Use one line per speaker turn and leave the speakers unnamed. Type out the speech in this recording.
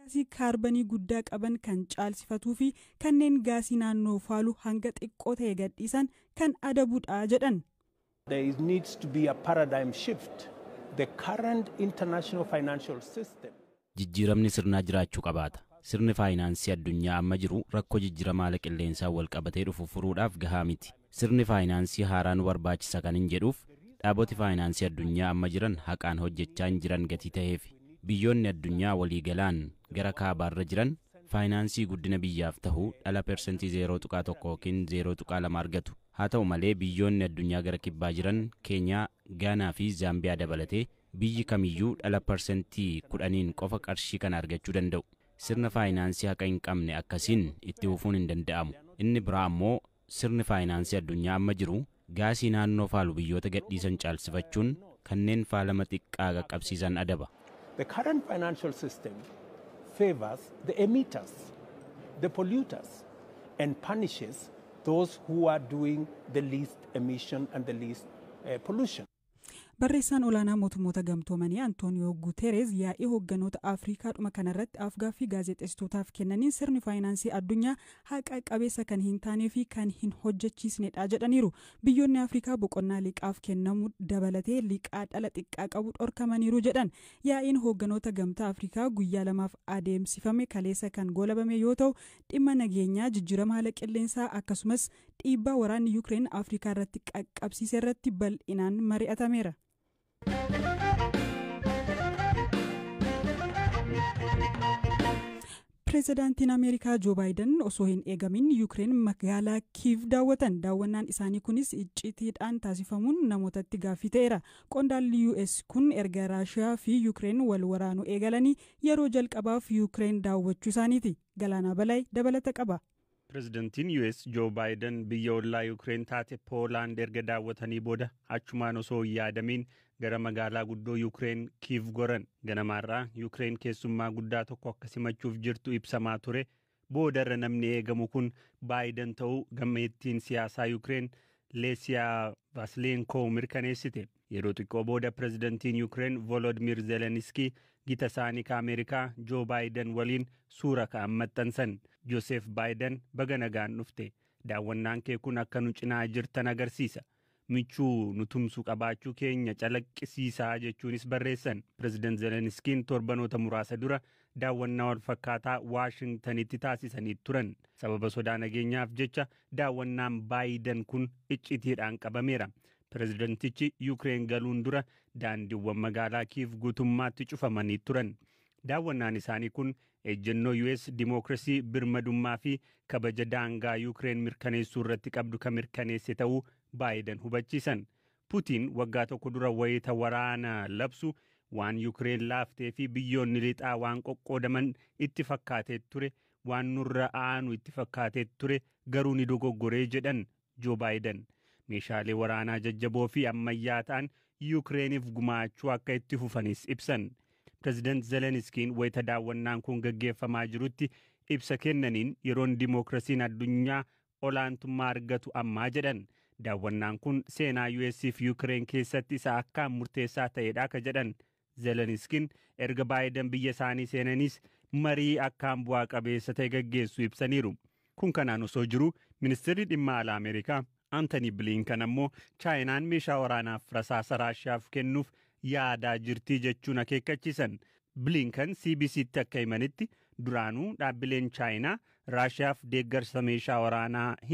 Gaasii kaarbanii guddaa qaban kan caalsifatuu fi kanneen gaasii naannoo faalu hanga xiqqoo ta'e gadhiisan kan adabuudha jedhan.
There needs to be a paradigm shift. The current international financial system.
Jijjiiramni sirnaa jiraachuu qabaata. Sirni faayinaansii addunyaa amma jiru rakkoo jijjiirama haala qilleensaa wal qabatee dhufu furuudhaaf gahaa miti. Sirni faayinaansii haaraa nu barbaachisa kan hin jedhuuf, dhaaboti faayinaansii addunyaa amma jiran haqaan hojjechaa hin jiran gatii ta'eef, biyyoonni addunyaa waliigalaan gara kaabaarra jiran faayinaansii guddina biyyaaf tahu dhala 0.1% yookiin 0.2% argatu. Haa ta'u malee, biyyoonni addunyaa gara kibbaa jiran, Keenyaa, Gaanaa fi Zaambiyaa dabalatee, biyyi kamiyyuu dhala 10%n qofa qarshii kana argachuu danda'u. Sirna faayinaansii haqa hin qabne akkasiin itti fufuun hin danda'amu. Inni biraa ammoo, sirni faayinaansii addunyaa amma jiru gaasii naannoo faalu biyyoota gadhiisan caalsifachuun kanneen faalama xiqqaa qaqqabsiisan adaba.
The current financial system favors the emitters, the polluters, and punishes those who are doing the least emission and the least pollution.
Barreessaan olaanaa Mootummoota Gamtoomanii Antooniyoo Guutereez yaa'ii hoogganoota Afrikaa dhuma kanarratti afgaaffii gaazexeessitootaaf kennaniin, sirni faayinaansii addunyaa haqa qabeessa kan hin taanee fi kan hin hojjechiisnedha jedhaniiru. Biyyoonni Afrikaa boqonnaa liqaaf kennamu dabalatee liqaa dhala xiqqaa qabu dhorkamaniiru jedhan. Yaa'iin hoogganoota Gamtaa Afrikaa guyyaa 2f adeemsifame kaleessa kan goolabame yoo ta'u, dhimma nageenyaa, jijjiirama haala qilleensaa, akkasumas dhiibbaa waraanni Yukireen Afrikaa irratti qaqqabsiise irratti bal'inaan mari'atameera. Pireezidaantiin Ameerikaa Joo Baayiden osoo hin eegamin Yukireen magaalaa Kiiv daawwatan. Daawwannaan isaanii kunis iccitiidhaan taasifamuun namootatti gaaffii ta'eera. Qondaalli US kun erga Raashiyaa fi Yukireen wal waraanuu eegalanii yeroo jalqabaaf Yukireen daawwachuu isaaniiti. Galaanaa Balaayi dabalata qaba.
Pireezidantiin US Joo Baayiden biyya ollaa Yukireen taate Poolaand erga daawwatanii booda, achumaan osoo hin yaadamiin gara magaalaa guddoo Yukireen Kiiv goran. Ganamaarraa Yukireen keessummaa guddaa tokko akka simachuuf jirtu ibsamaa ture. Boodarra namni eegamu kun Baayiden ta'uu gameettiin siyaasaa Yukireen Leesiyaa Vasileenkoo mirkaneessite. Yeroo xiqqoo booda pireezidantiin Yukireen Volodimir Zeleniskii gita isaanii ka Ameerikaa Joo Baayiden waliin suura ka'an maxxansan. Joosef Baayiden, "Baga nagaan dhufte. Daawwannaan kee kun akka nu cinaa jirtan agarsiisa. Michuu nu tumsu qabaachuu keenya calaqqisiisaa," jechuunis barreessan. Pireezidant Zeleniskiin torbanoota muraasa dura daawwannaa wal fakkaataa Waashingtanitti taasisanii turan. Sababa sodaa nageenyaaf jecha daawwannaan Baayiden kun iccitiidhaan qabameera. Pireezidantichi Yukireen galuun dura daandiiwwan magaalaa Kiiv guutummaatti cufamanii turan. Daawwannaan isaanii kun ejjennoo US dimookiraasii, birmadummaa fi kabaja daangaa Yukireen mirkaneessuu irratti qabdu kan mirkaneesse ta'uu Baayiden hubachiisan. Putiin waggaa tokko dura wayita waraana labsu waan Yukireen laaftee fi biyyoonni lixaa waan qoqqoodaman itti fakkaatee ture, waan nurra aanu itti fakkaatee ture, garuu ni dogoggoree jedhan Joo Baayiden. Meeshaalee waraanaa jajjaboo fi ammayyaa ta'an Yukireeniif gumaachuu akka itti fufanis ibsan. Pireezidaant Zeleniskiin wayita daawwannaan kun gaggeeffamaa jirutti ibsa kennaniin, yeroon dimookiraasiin addunyaa olaantummaa argatu ammaa jedhan. Daawwannaan kun seenaa US fi Yukireen keessatti isa akkaan murteessaa ta'edha akka jedhan Zeleniskiin, erga Baayiden biyya isaanii seenanis marii akkaan bu'aa qabeessa ta'e gaggeessu ibsaniiru. Kun kanaan osoo jiru, ministeerri dhimma alaa Ameerikaa Antony Blinken ammoo Chaayinaan meeshaa waraanaaf rasaasa Raashiyaaf kennuuf yaadaa jirtii jechuun akeekkachiisan. Blinken CBCtti akka himanitti, duraanuu dhaabbileen Chaayinaa Raashiyaaf deeggarsa meeshaa waraanaa hin